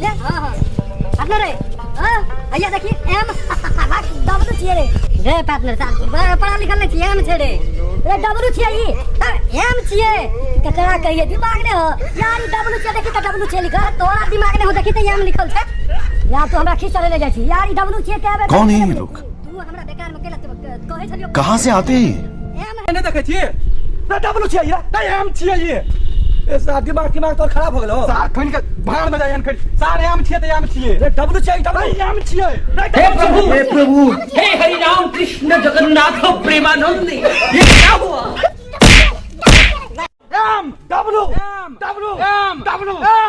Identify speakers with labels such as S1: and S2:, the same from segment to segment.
S1: रे। हां हां, पार्टनर रे। हां, हैया देखी, एम डब्लू छियै रे। रे पार्टनर साहब, बड़ा पढ़ल लिखल नहीं छियै, एम छै रे। रे डब्लू छियै ई, एम छियै। ककरा कहिए, दिमाग नहीं हो यार। ई डब्लू छियै, देखी त डब्लू छियै लिखल। तोरा दिमाग नहीं हो, देखी त एम लिखल छै। यार, तू हमरा खींच चले जाइ छी यार। ई डब्लू छियै कए बेर।
S2: कौन है ये लोग?
S1: तू हमरा बेकार में केला कहै छलियो।
S2: कहाँ से आते हैं ये?
S1: एम
S3: नहि देखै छियै?
S4: ना डब्लू छियै रे।
S3: नहि, एम छियै ई।
S4: ए सार, दिमाग दिमाग तोर खराब हो गेलो।
S3: सार खोनि के भाड़ में जाय खड़ी। सार, एम छियै तऽ एम छियै।
S4: रे, डब्लू छियै, डब्लू।
S3: नहि, एम छियै।
S5: हे प्रभु, हे प्रभु, हे हरि राम कृष्ण जगन्नाथ प्रेमानंद, ये क्या हुआ?
S4: M W
S3: M
S4: W
S3: M
S4: W
S3: M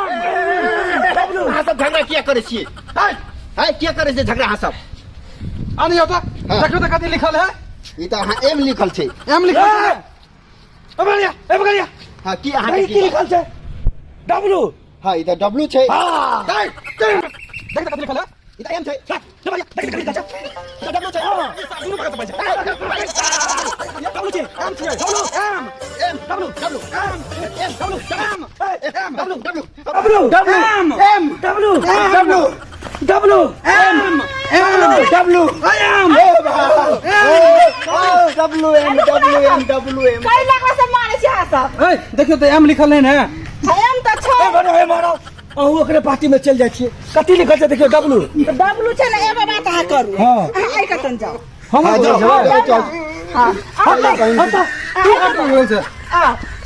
S4: W.
S6: अहाँ सब झगड़ा किया करै छियै? है, किया करै छियै झगड़ा अहाँ सब?
S3: आनियो तऽ।
S6: हाँ।
S3: देखियौ तऽ, कथी लिखल है?
S6: ई तऽ अहाँ एम लिखल छै।
S3: एम लिखल छै। ए बगलिया, ए बगलिया।
S6: हाँ, की अहाँके
S4: की लिखल छै? डब्लू।
S6: हाँ, ई तऽ डब्लू छै।
S4: हां।
S3: देख तऽ, कथी लिखल है?
S6: ई तऽ एम छै।
S3: ए बगलिया, देख तऽ, कथी लिखल छै?
S6: ई तऽ डब्लू छै।
S3: दुनू बगल से पैसा डब्लू छियै, एम छियै। W M
S6: M
S3: W
S6: W
S3: M
S6: M
S3: W M M
S6: W W
S4: W
S3: W M
S6: M
S4: W
S6: W
S4: W
S3: M M
S4: W
S3: M
S6: W M W M W M.
S7: कई लाख से मारे छै अहाँ सब।
S3: ए, देखियौ तऽ, M लिखल नहीं ने?
S7: एम तऽ छै।
S4: ए बनो, ए मारो, अहूँ ओकरे पार्टी में चल जाइ छियै। कथी लिखल छै? देखियौ, डब्लू।
S7: डब्लू छै ने। एगो बात अहाँ करू।
S4: हाँ।
S7: अहाँ आइ कतन जाउ।
S3: हम
S6: हाँ, जाओ, जाओ, जाओ।
S7: हाँ।
S3: छै।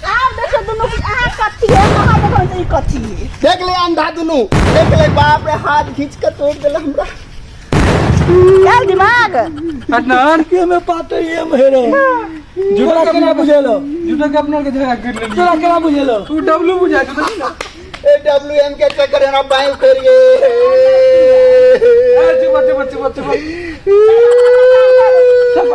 S7: आब देखियौ दुनू, अहाँ कथी है, अहाँ देखो तऽ ई कथी है।
S6: देख ले अंधा दुनू, देख ले। बाप रे, हाथ खींच के तोड़ देला हमरा।
S7: चल दिमाग।
S3: अदनान
S4: के में पाते एम हे रे।
S3: झूठा
S4: तोरा केना बुझेलो?
S3: झूठा के अपना के झगड़ा कर लेलियै।
S4: तोरा केना बुझेलो?
S3: तू डब्लू बुझा तू देखी ना।
S6: ए, डब्लू एम के चक्कर हमरा बाई उखड़ गे।
S3: ए, चुप चुप चुप।